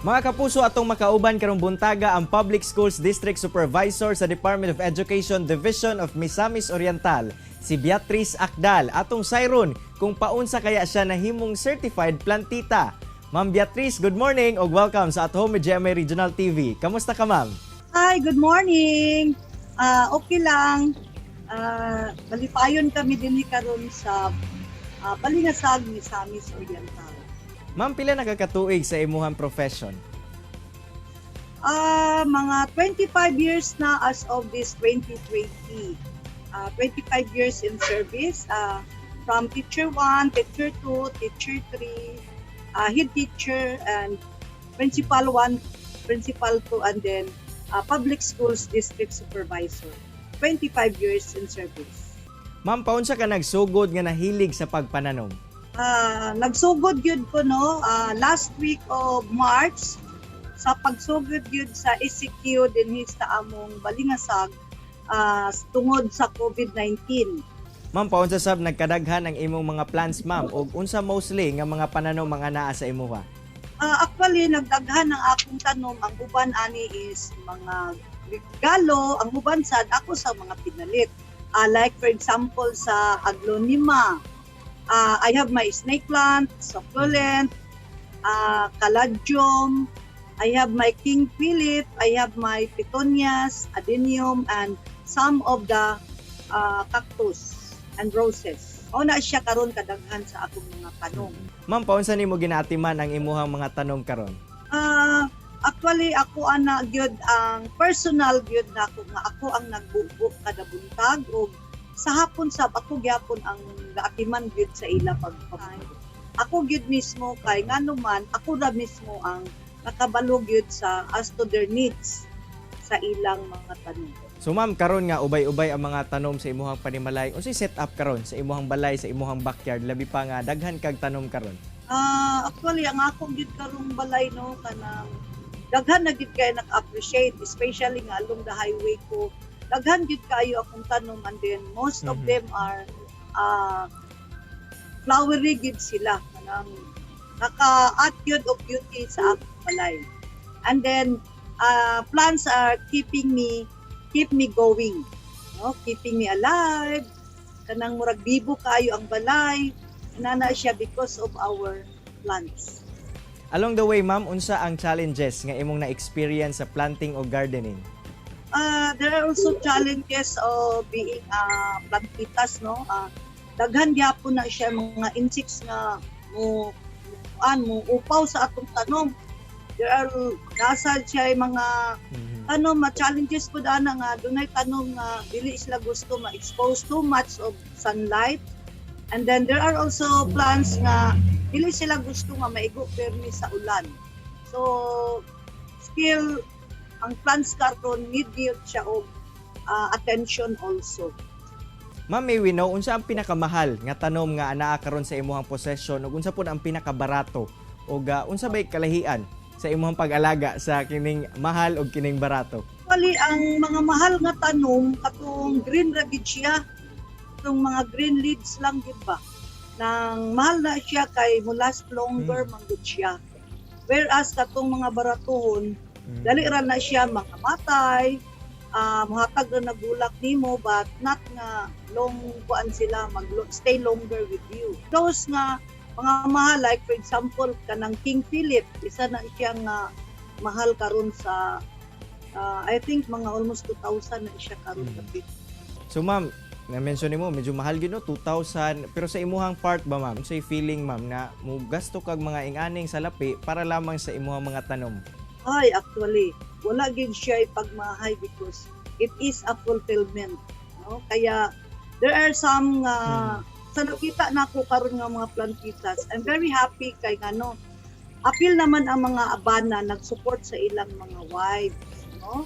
Mga kapuso, atong makauban karong buntaga ang Public Schools District Supervisor sa Department of Education Division of Misamis Oriental, si Beatrice Acdal. Atong sayron kung paunsa kaya siya nahimong certified plantita. Ma'am Beatrice, good morning ug welcome sa At Home with GMA Regional TV. Kamusta ka, ma'am? Hi, good morning. Okay lang. Malipayon kami dinhi karon sa Balingasag, Misamis Oriental. Ma'am, pila na ka katuig sa imuhang profession? Mga 25 years na as of this 2020. 25 years in service, from teacher 1, teacher 2, teacher 3, head teacher, and principal 1, principal 2, and then public schools district supervisor. 25 years in service. Ma'am, paunsa ka nagsugod nga nahilig sa pagpananom? Nagsugod gyud ko, no, last week of March sa pagsugod gyud sa ECQ dinhi sa among Balingasag tungod sa COVID-19. Ma'am, paunsa sab nagkadaghan ang imong mga plants, ma'am, ug unsa mostly nga mga pananom mga naa sa imuha? Actually, nagdaghan ang akong tanom. Ang uban ani is mga regalo, ang uban sad ako sa mga pinalit. Like for example sa aglonema. I have my snake plant, succulent, caladium, I have my King Philip, I have my petunias, adenium, and some of the cactus and roses. Mao na siya karon kadaghan sa akong mga tanom. Ma'am, paunsa nimo ginaatiman ang imuhang mga tanom karon? Actually, ako ana gyud ang personal gyud na ako nga ako ang nagbubo kada buntag ug sa hapon sab ako gyapon ang gaatiman gyud sa ila pag ako gyud mismo, kay ngano man ako ra mismo ang nakabalo gyud sa as to their needs sa ilang mga tanom. So ma'am, karon nga ubay-ubay ang mga tanom sa imuhang panimalay, unsay set up karon sa imuhang balay, sa imuhang backyard, labi pa nga daghan kag tanom karon? Actually, ang akong gyud karong balay, no, kanang daghan na gyud kay naka-appreciate, especially nga along the highway ko. Daghan gyud kayo akong tanom and then most of them are flowery gyud sila, kanang naka-add gyud og beauty sa akong balay. And then plants are keeping me keep me going, no, keeping me alive. Kanang murag bibo kayo ang balay nana siya because of our plants. Along the way, ma'am, unsa ang challenges nga imong na-experience sa planting o gardening? There are also challenges of being plantitas, no? Daghan gyapon na siya mga insects nga mo an mo upaw sa atong tanom. There are nasa siya mga tanom, ma challenges pud ana nga dunay tanom nga dili sila gusto ma-expose too much of sunlight. And then there are also plants nga dili sila gusto nga maigo permi sa ulan. So still ang plants karon need gyud siya og attention also. Ma'am, may we know unsa ang pinakamahal nga tanom nga anaa karon sa imuhang possession ug unsa pud ang pinakabarato ug unsa bay kalahian sa imuhang pag-alaga sa kining mahal ug kining barato? Actually, ang mga mahal nga tanom katong green ra gid siya. Katong mga green leaves lang gid ba. Nang mahal na siya kay mo last longer man gud siya. Whereas katong mga baratuhon, dali ra na siya makamatay, muhatag ra na bulak nimo but not nga long kuan sila mag stay longer with you. Those nga mga mahal, like for example kanang King Philip, isa na siya nga mahal karon sa I think mga almost 2,000 na siya karon kapit. So ma'am, na-mention nimo medyo mahal gyud, no, 2,000, pero sa imuhang part ba, ma'am, unsay feeling, ma'am, na mo gasto kag mga ing-aning salapi para lamang sa imuhang mga tanom? Ay, actually, wala gyud siya ipagmahay because it is a fulfillment, no? Kaya there are some nga sa nakita nako karon nga mga plantitas, I'm very happy kay ngano apil naman ang mga abana nag-support sa ilang mga wives, no?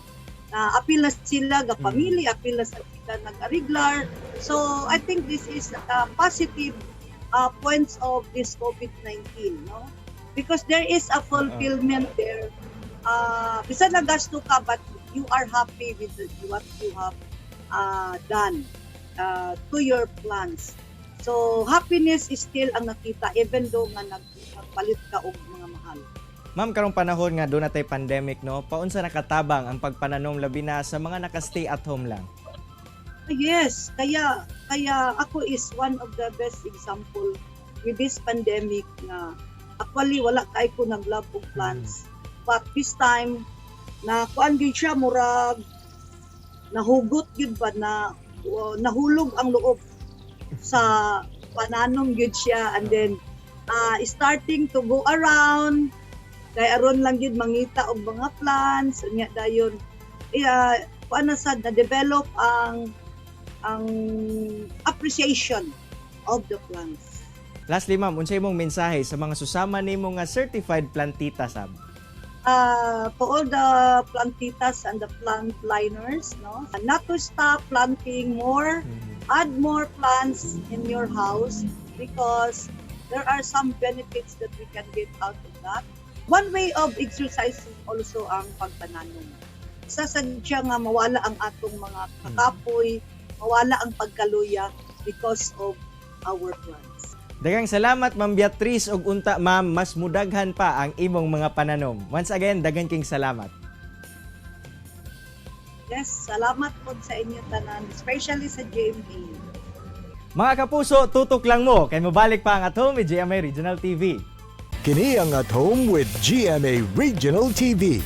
Na apil na sila ga pamilya, apil na sila nag-ariglar. So I think this is a positive points of this COVID-19, no? Because there is a fulfillment there. Bisan nagasto ka but you are happy with what you have done to your plants. So happiness is still ang nakita even though nga nagpalit ka og mga mahal. Ma'am, karong panahon nga duna tay pandemic, no, paunsa nakatabang ang pagpananom labi na sa mga naka-stay at home lang? Yes, kaya ako is one of the best example with this pandemic na actually wala kay ko nag-love og plants. But this time na kuan gyud siya, murag nahugot gyud ba na nahulog ang loob sa pananom gyud siya, and then starting to go around kay aron lang gyud mangita og mga plants. Unya dayon kuan na sad, na develop ang appreciation of the plants. Lastly, ma'am, unsay imong mensahe sa mga susama nimo nga certified plantita sab? For all the plantitas and the plant liners, no, not to stop planting more, add more plants in your house because there are some benefits that we can get out of that. One way of exercising also ang pagpananom. Isa sad siya nga mawala ang atong mga kakapoy, mawala ang pagkaluya because of our plants. Daghang salamat, Ma'am Beatrice, ug unta, ma'am, mas mudaghan pa ang imong mga pananom. Once again, daghan king salamat. Yes, salamat po sa inyo tanan, especially sa GMA. Mga kapuso, tutok lang mo kay mobalik pa ang At Home with GMA Regional TV. Kini ang At Home with GMA Regional TV.